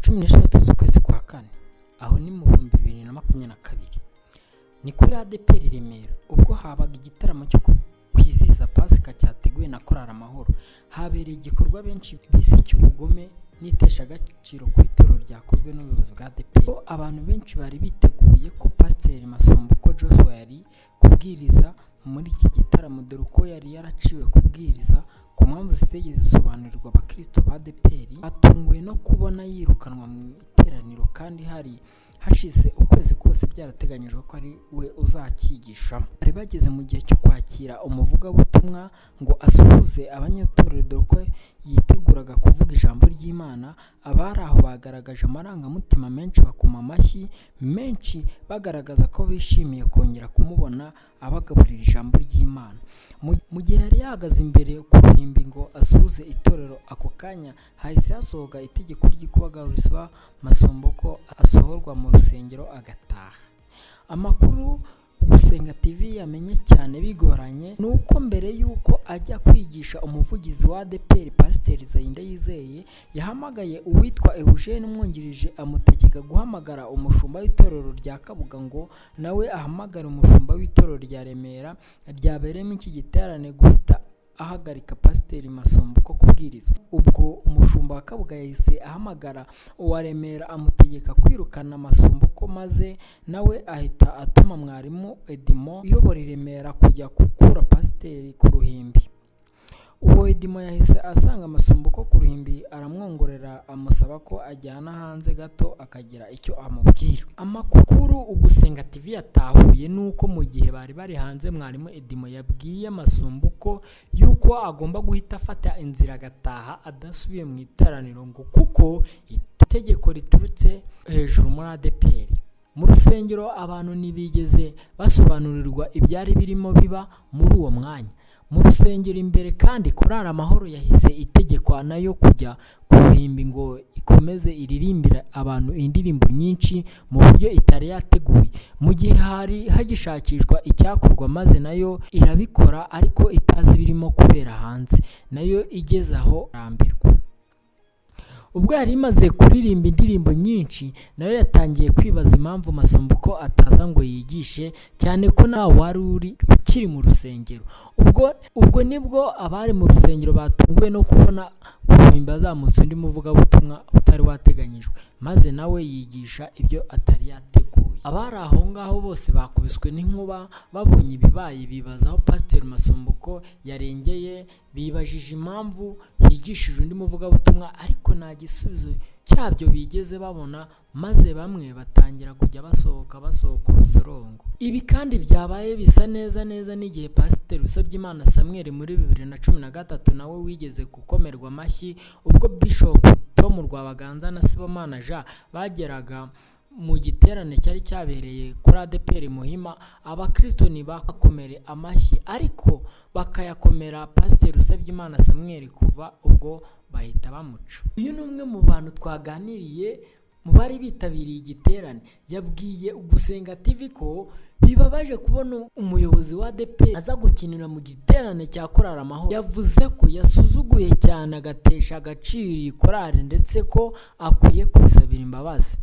13 z'ukwezi kwa kane, aho ni mu 2022, ni kuri ADEPR Remera, ubwo habaga igitaramo cyo kwizihiza Pasika cyateguwe na Korali Amahoro, habereye igikorwa benshi bise icy'ubugome n'iteshagaciro ku itorero ryakozwe n'ubuyobozi bwa ADEPR. Abantu benshi bari biteguye ko Pasiteri Masumbuko Joshua yari kubwiriza muri iki gitaramo, dore uko yari yaraciwe kubwiriza ku mpamvu zitigeze zisobanurirwa abakristo ba ADEPR, batunguwe no kubona yirukanwa mu iteraniro kandi hari hashize ukwezi kose byarateganyijwe ko ari we uzacyigishamo. Bari bageze mu gihe cyo kwakira umuvugabutumwa ngo asuhuze abanyatorero, dore ko yiteguraga kuvuga ijambo ry'Imana. Abari aho bagaragaje amarangamutima menshi, bakoma amashyi menshi bagaragaza ko bishimiye kongera kumubona abagaburira ijambo ry'Imana. Mu gihe yari yahagaze imbere ku ruhimbi ngo asuhuze itorero, ako kanya hahise hasohoka itegeko ry'uko risaba Masumbuko asohorwa mu rusengero agataha. Amakuru Gusenga TV yamenye cyane bigoranye ni uko mbere y'uko ajya kwigisha, umuvugizi wa ADEPR Pasiteri Isaie Ndayizeye yahamagaye uwitwa Eugene umwungirije, amutegeka guhamagara umushumba w'itorero rya Kabuga ngo nawe ahamagare umushumba w'itorero rya Remera ryabereyemo iki giterane guhita ahagarika Pasiteri Masumbuko kubwiriza. Ubwo umushumba wa Kabuga yahise ahamagara uwa Remera, amutegeka kwirukana Masumbuko, maze nawe ahita atuma mwarimu Edimo uyobora i Remera kujya gukura Pasiteri ku ruhimbi. Uwo Edimo yahise asanga Masumbuko ku ruhimbi, aramwongorera, amusaba ko ajyana hanze gato akagira icyo amubwira. Amakuru Ugusenga TV yatahuye ni uko mu gihe bari bari hanze, mwarimu Edimo yabwiye Masumbuko yuko agomba guhita afata inzira agataha adasubiye mu iteraniro, ngo kuko itegeko riturutse hejuru muri ADEPR. Mu rusengero abantu ntibigeze basobanurirwa ibyari birimo biba muri uwo mwanya. Mu rusengero imbere kandi, Korali Amahoro yahise itegekwa nayo kujya ku ruhimbi ngo ikomeze iririmbire abantu indirimbo nyinshi mu buryo itari yateguye, mu gihe hari hagishakishwa icyakorwa, maze nayo irabikora ariko itazi ibirimo kubera hanze, nayo igeze aho irambirwa. Ubwo yari imaze kuririmba indirimbo nyinshi, nayo yatangiye kwibaza impamvu Masumbuko ataza ngo yigishe, cyane ko nawe wari uri ukiri mu rusengero. Ubwo nibwo abari mu rusengero batunguwe no kubona ku ruhimbi hazamutse undi muvugabutumwa utari wateganyijwe, maze nawe yigisha ibyo atari yateguye. Abari aho ngaho bose bakubiswe n'inkuba babonye ibibaye, bibaza aho Pasiteri Masumbuko yarengeye, bibajije impamvu yigishije undi muvugabutumwa, ariko nta gisubizo cyabyo bigeze babona, maze bamwe batangira kujya basohoka basohoka urusorongo. Ibi kandi byabaye bisa neza neza n'igihe Pasiteri Usabyeimana Samuel muri 2013 nawe wigeze gukomerwa amashyi ubwo Bishop Tom Rwabaganza na Sibomana Jean bageraga mu giterane cyari cyabereye kuri ADEPR Muhima, abakristo ntibakomere amashyi ariko bakayakomera Pasiteri Usabyeimana Samuel, kuva ubwo bahita bamuca. Uyu ni umwe mu bantu twaganiriye mu bari bitabiriye igiterane, yabwiye Gusenga TV ko bibabaje kubona umuyobozi wa ADEPR aza gukinira mu giterane cya Korali Amahoro. Yavuze ko yasuzuguye cyane agatesha agaciro iyi korali, ndetse ko akwiye kubisabira imbabazi.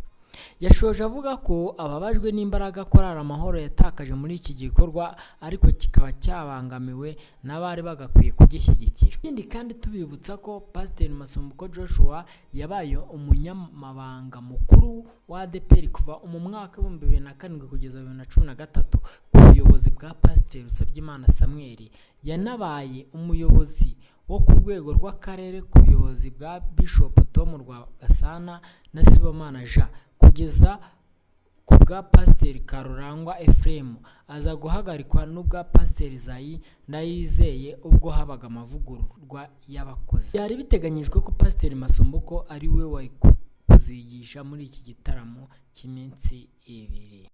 Yashoje avuga ko ababajwe n'imbaraga Korali Amahoro yatakaje muri iki gikorwa, ariko kikaba cyabangamiwe n'abari bagakwiye kugishyigikira. Ikindi kandi tubibutsa ko Pasiteri Masumbuko Joshua yabaye umunyamabanga mukuru wa ADEPR kuva mu mwaka w'2007 kugeza 2013 ku buyobozi bwa Pasiteri Usabyeimana Samuel. Yanabaye umuyobozi wo ku rwego rw'akarere ku buyobozi bwa Bishop Tom Rwagasana na Sibomana Jean, kugeza ku bwa Pasiteri Karurangwa Ephraim, aza guhagarikwa n'ubwa Pasiteri Isaie Ndayizeye ubwo habaga amavugururwa y'abakozi. Byari biteganyijwe ko Pasiteri Masumbuko ari we wari kuzigisha muri iki gitaramo cy'iminsi 2.